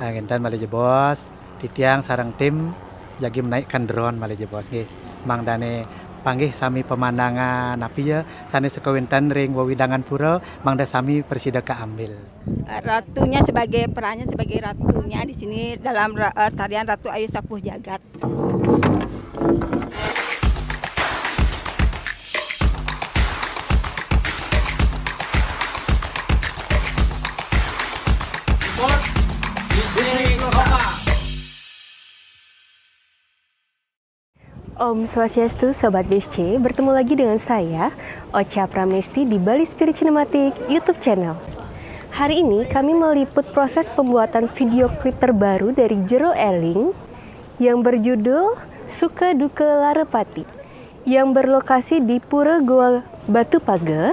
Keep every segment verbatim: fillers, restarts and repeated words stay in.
Nah, kinten malih jebos, titiang sareng tim jagi menaikkan drone malih jebos nggih. Mangdane panggih sami pemandangan napi ya sane seka wenten ring wewidangan pura, mangda sami prasida kaambil. Ratunya sebagai, perannya sebagai ratunya di sini dalam ra-, eh, tarian Ratu Ayu Sapuh Jagat. Om Swastiastu, Sobat B S C, bertemu lagi dengan saya, Ocha Pramesti, di Bali Spirit Cinematic YouTube channel. Hari ini kami meliput proses pembuatan video klip terbaru dari Jero Eling yang berjudul Suka Duka Larapati, yang berlokasi di Pura Goa Batu Paga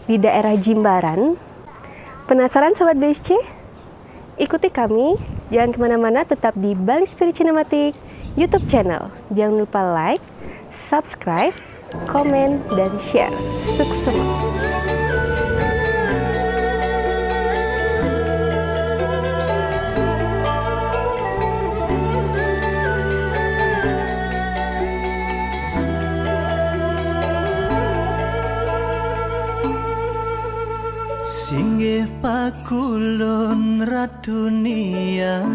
di daerah Jimbaran. Penasaran, Sobat B S C? Ikuti kami, jangan kemana-mana, tetap di Bali Spirit Cinematic YouTube channel. Jangan lupa like, subscribe, komen, dan share. Suksema. Singgih pakulun Ratu Niang,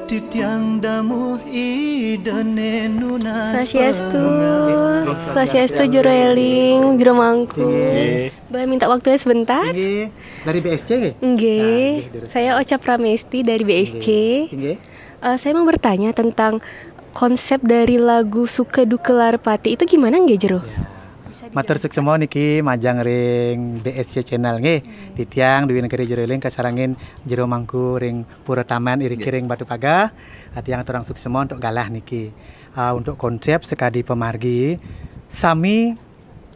titiang damuh Ida ne nunas. Swastiastu, pangawit. Swastiastu Jero Eling, Jero Mangku. Inggih. Boleh minta waktunya sebentar? Inggih. Dari B S C nggih? Inggih. Nah, inggih, durus. Saya Ocha Pramesti dari B S C. Inggih. Inggih. Eh, saya mau bertanya tentang konsep dari lagu Suka Duka Larapati itu gimana nggih, Jero? Ya. Bisa dijelaskan? Matur suksema niki majeng ring B S C Channel nggih. Hmm. Titiang Dwi Negari Jero Eling kasarengin Jero Mangku ring Pura Taman iriki, nggih, ring Batu Paga. Ah, tiang aturang suksema untuk galah niki. Ah, untuk konsep sakadi pamargi, sami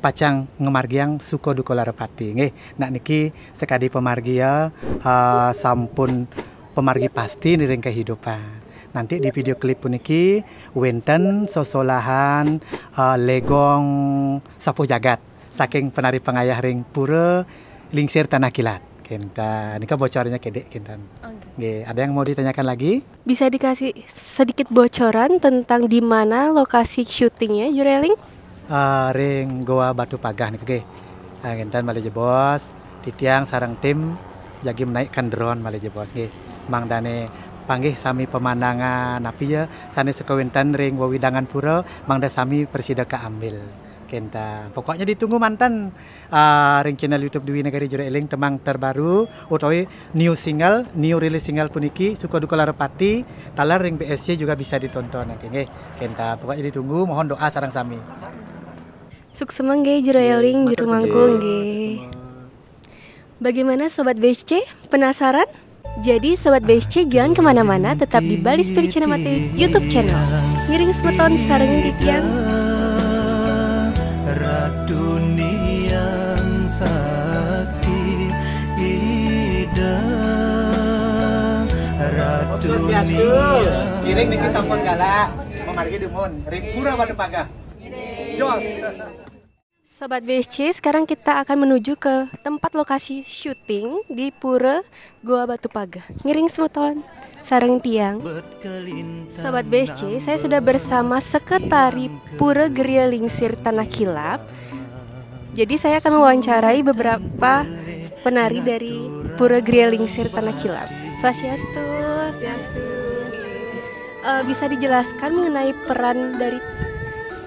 pacang ngamargiang Suka Duka Larapati nggih. Nah, niki sakadi pamargi ya, ah, sampun pamargi pasti ring kahidupan. Nanti di video klip puniki wenten sosolahan, eh, Legong Sapuh Jagat saking penari pangayah ring Pura Lingsir Tanah Kilat. Kinten, nika bocornya kedek kinten. Oke. Nggih, ada yang mau ditanyakan lagi? Bisa dikasih sedikit bocoran tentang di mana lokasi syutingnya, Jero Eling? Ah, ring Goa Batu Paga niku nggih. Ah, kinten malih jebos, titiang sareng tim jagi menaikkan drone malih jebos nggih. Mangdane panggih sami pemandangan napi ya sane seka wenten ring wewidangan pura, mangda sami prasida kaambil. Kinten. Pokoknya ditunggu manten, ah, ring channel YouTube Dwi Negari Jero Eling tembang terbaru utawi new single, new release single puniki, Suka Duka Larapati, taler ring B S C juga bisa ditonton nanti nggih. Kinten. Pokoknya ditunggu, mohon doa sareng sami. Suksema nggih, Jero Eling, Jero Mangku nggih. Bagaimana Sobat B S C? Penasaran? Jadi Sobat B S C jangan kemana-mana, tetap di Bali Spirit Cinematic YouTube Channel. Ngiring semeton sareng titiang. Ratu Niang Sakti Ida, Ratu Niang. Ngiring niki sampun galak, mamargi dumun ring Pura Batu Paga. Jos. Sobat B S C, sekarang kita akan menuju ke tempat lokasi syuting di Pura Goa Batu Paga. Ngiring semeton sareng tiang. Sobat B S C, saya sudah bersama Sekretari Pura Geria Lingsir Tanah Kilap. Jadi saya akan mewawancarai beberapa penari dari Pura Geria Lingsir Tanah Kilap. Swastiastu. Eh, bisa dijelaskan mengenai peran dari,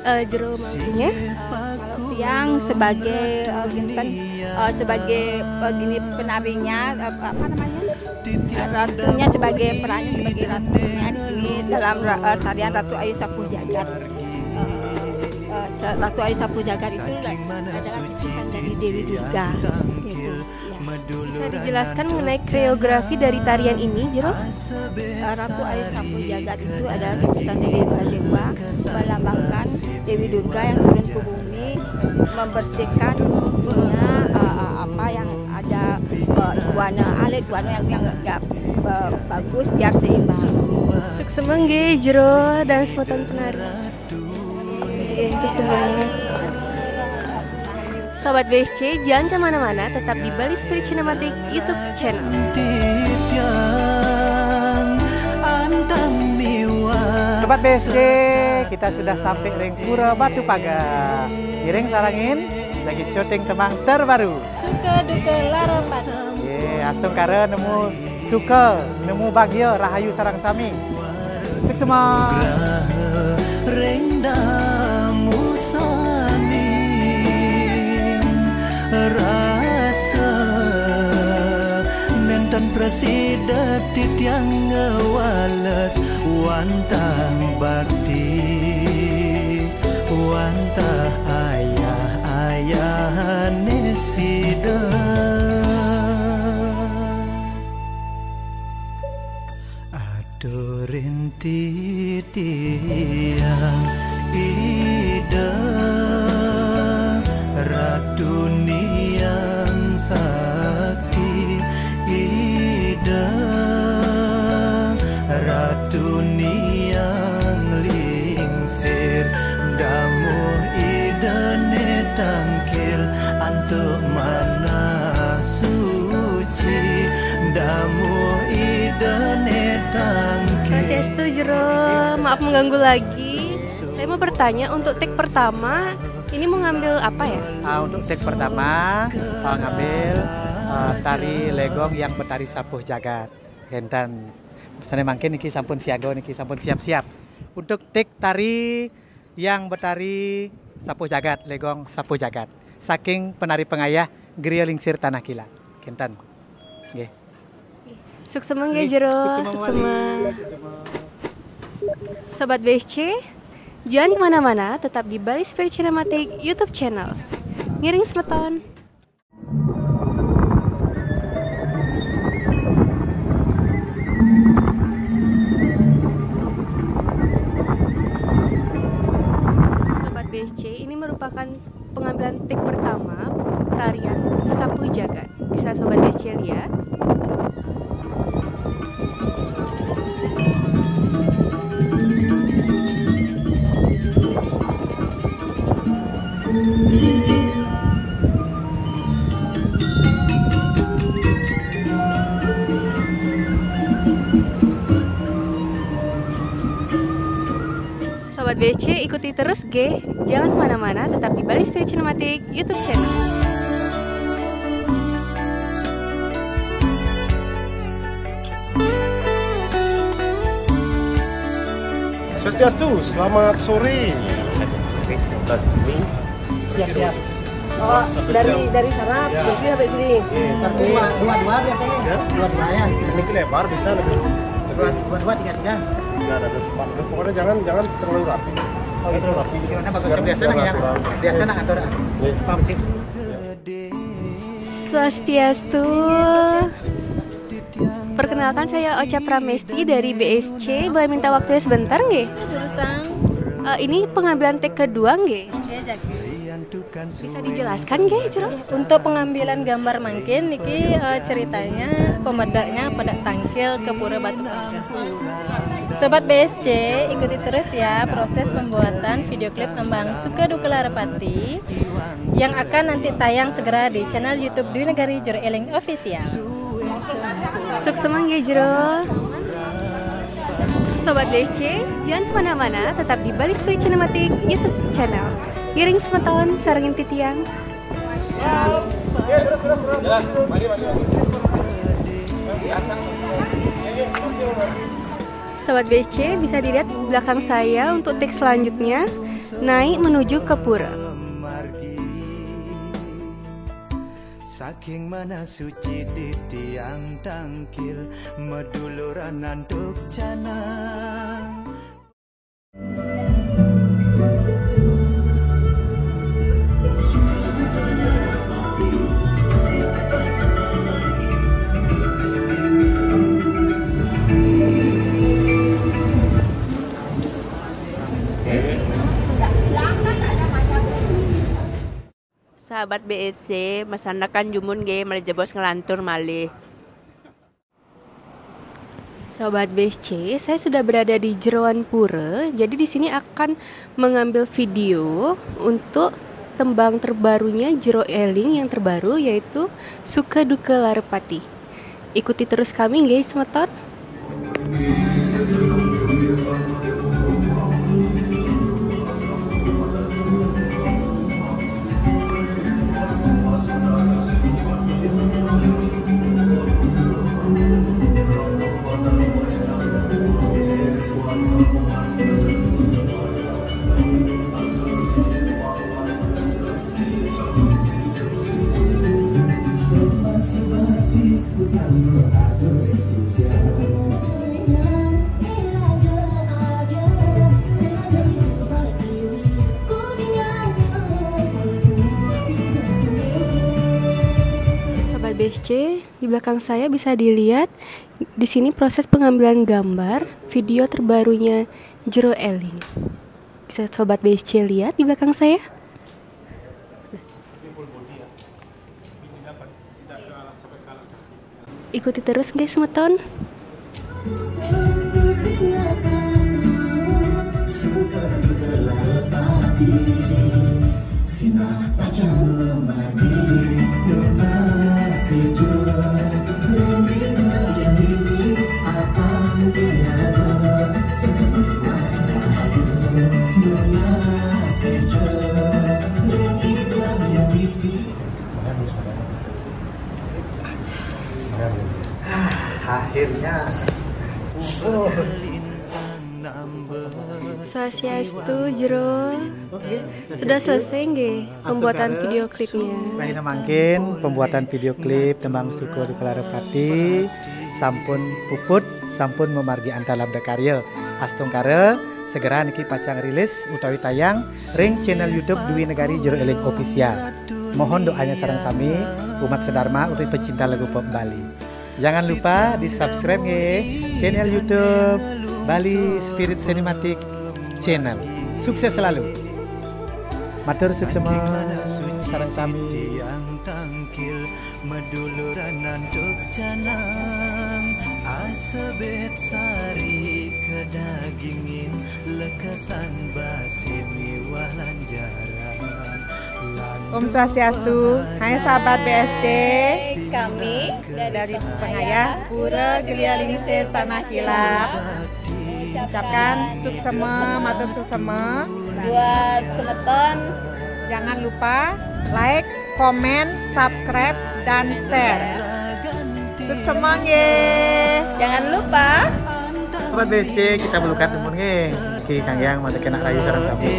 eh, Jero Mangkunya? Eh, kalau tiang sebagai, eh, kinten, eh, sebagai, eh, gini, penarinya, eh, apa namanya? Eh, ratunya sebagai, perannya sebagai ratunya di sini dalam ra-, eh, tarian Ratu Ayu Sapuh Jagat. Eh, eh, se-, Ratu Ayu Sapuh Jagat itu adalah ciptaan dari Dewi Durga, gitu. Ya. Bisa dijelaskan mengenai koreografi dari tarian ini, Jero? Eh, Ratu Ayu Sapuh Jagat itu adalah lukisan Dewi Durga, melambangkan Dewi Durga yang turun ke bumi, membersihkan dunia, eh, eh, apa yang ada, eh, warna alit, warna yang, yang nggak, eh, bagus, biar seimbang. Suksema nggih, Jero dan semeton penari. Suksema. Sobat B S C, jangan kemana-mana, tetap di Bali Spirit Cinematic YouTube channel. Sobat B S C, kita sudah sampai ring Pura Batu Paga. Ngiring sarengin, lagi syuting tembang terbaru. Suka duka larapati. Ye, astungkara nemu suka, nemu bagia, rahayu sareng sami. Suksma. Ring damu sami rasa nenten prasida titiang ngewales wantah bakti wantah ayah-ayahane sida. Aturin titiang Ida Ratu Niang Sakti, Ida Ratu Niang Lingsir, damuh Ida ne tangkil antuk manah suci, damuh Ida ne tangkil. Swastiastu, Jero. Maaf mengganggu lagi. Saya mau bertanya, untuk take pertama ini mau ngambil apa, ya? Ah, untuk take pertama, ah, ngambil, ah, tari legong yang betari sapuh jagat. Kenten. Sane mangkin niki sampun siaga niki, sampun siap-siap. Untuk take tari yang betari sapuh jagat, legong sapuh jagat. Saking penari pengayah Griya Lingsir Tanah Kilat. Kenten. Nggih. Suksema nggih, Jero. Suksema. Sobat B S C, jangan kemana-mana, tetap di Bali Spirit Cinematic YouTube channel. Ngiring semeton. Sobat B S C, ini merupakan pengambilan take pertama tarian Sapuh Jagat. Bisa Sobat B S C lihat. Sobat B S C, ikuti terus nggih. Jangan kemana-mana, tetap di Bali Spirit Cinematic YouTube channel. Swastiastu, selamat sore. Selamat sore, selamat sore. Siap, siap. Oh, dari dari sana ya. Berarti sampai sini. Iya, dua dua biasanya. Ya? Dua dua ya. Ini lebar bisa lebih. Dua dua tiga tiga. Enggak ada terus. Pokoknya jangan jangan terlalu rapi. Oh gitu. Terlalu rapi. Gimana bagusnya biasa nang ya? Biasa nang atur. Iya. Paham sih. Swastiastu. Perkenalkan, saya Ocha Pramesti dari B S C. Boleh minta waktunya sebentar nggih? Durusang. Uh, ini pengambilan take kedua nggih? Nggih, jagi. Bisa dijelaskan nggih, Jero? Untuk pengambilan gambar mangkin niki uh, ceritanya pemedaknya pedak tangkil ke Pura Batu Paga. Sobat B S C, ikuti terus ya proses pembuatan video klip tembang Suka Duka Larapati yang akan nanti tayang segera di channel YouTube Dwi Negari Jero Eling Official. Suksema nggih, Jero. Sobat B S C, jangan kemana-mana, tetap di Bali Spirit Cinematic YouTube channel. Ngiring semeton sarengin titiang. Jalan, mari, mari, mari. Sobat B S C, bisa dilihat belakang saya untuk take selanjutnya, naik menuju ke pura. Saking mana suci di tiang tangkil, meduluran antuk canang. Sahabat B S C, masandekan jumun nggih, malih jebos nglantur malih. Sobat B S C, saya sudah berada di jeroan pura. Jadi di sini akan mengambil video untuk tembang terbarunya Jero Eling yang terbaru, yaitu Suka Duka Larepati. Ikuti terus kami nggih, semeton. Sobat B S C, di belakang saya bisa dilihat di sini proses pengambilan gambar video terbarunya Jero Eling. Bisa Sobat B S C lihat di belakang saya? Ikuti terus nggih, semeton. Akhirnya. Swastiastu, Jero. Sudah selesai nggih pembuatan video klipnya? Nah, ini mangkin pembuatan video klip tembang Suka Duka Larepati sampun puput, sampun memargi antar labda karya. Astungkara segera niki pacang rilis utawi tayang ring channel YouTube Dwi Negari Jero Eling Official. Mohon doanya sareng sami, umat sedharma utawi pecinta lagu pop Bali. Jangan lupa di-subscribe nggih channel YouTube Bali Spirit Cinematic Channel. Sukses selalu. Matur suksema sareng sami. Meduluran antuk canang, asebet sari kedagingin, lekesan basi miwah lanjaran. Om Swastiastu, hai sahabat B S C. Kami dari Pengayah Pura Gelia Lingsir Tanah Kilap ucapkan suksema, matur suksema buat semeton. Jangan lupa like, komen, subscribe, dan share. Suksema nggih. Jangan lupa. Sobat B S C, kita belukat temun nggih. Ki Kanggiang mantep kena rayu sareng sami.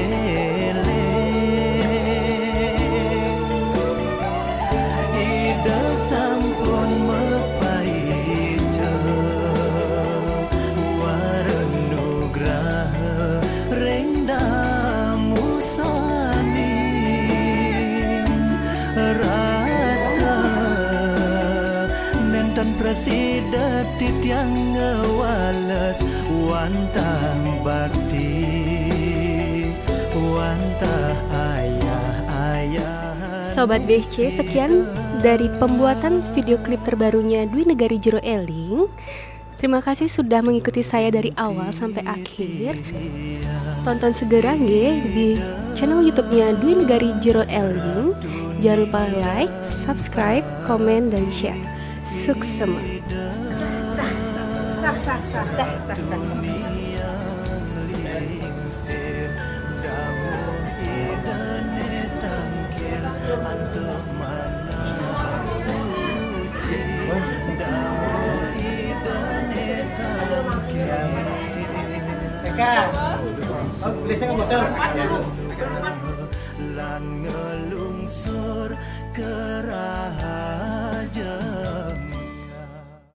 Tan prasida titiang ngewales wantah bakti wantah ayah ayah. Sobat B S C, sekian dari pembuatan video klip terbarunya Dwi Negari Jero Eling. Terima kasih sudah mengikuti saya dari awal sampai akhir. Tonton segera nggih di channel YouTube-nya Dwi Negari Jero Eling. Jangan lupa like, subscribe, komen, dan share. Suksema. Eka, oh, boleh saya motor? Lan ngelungsur kerana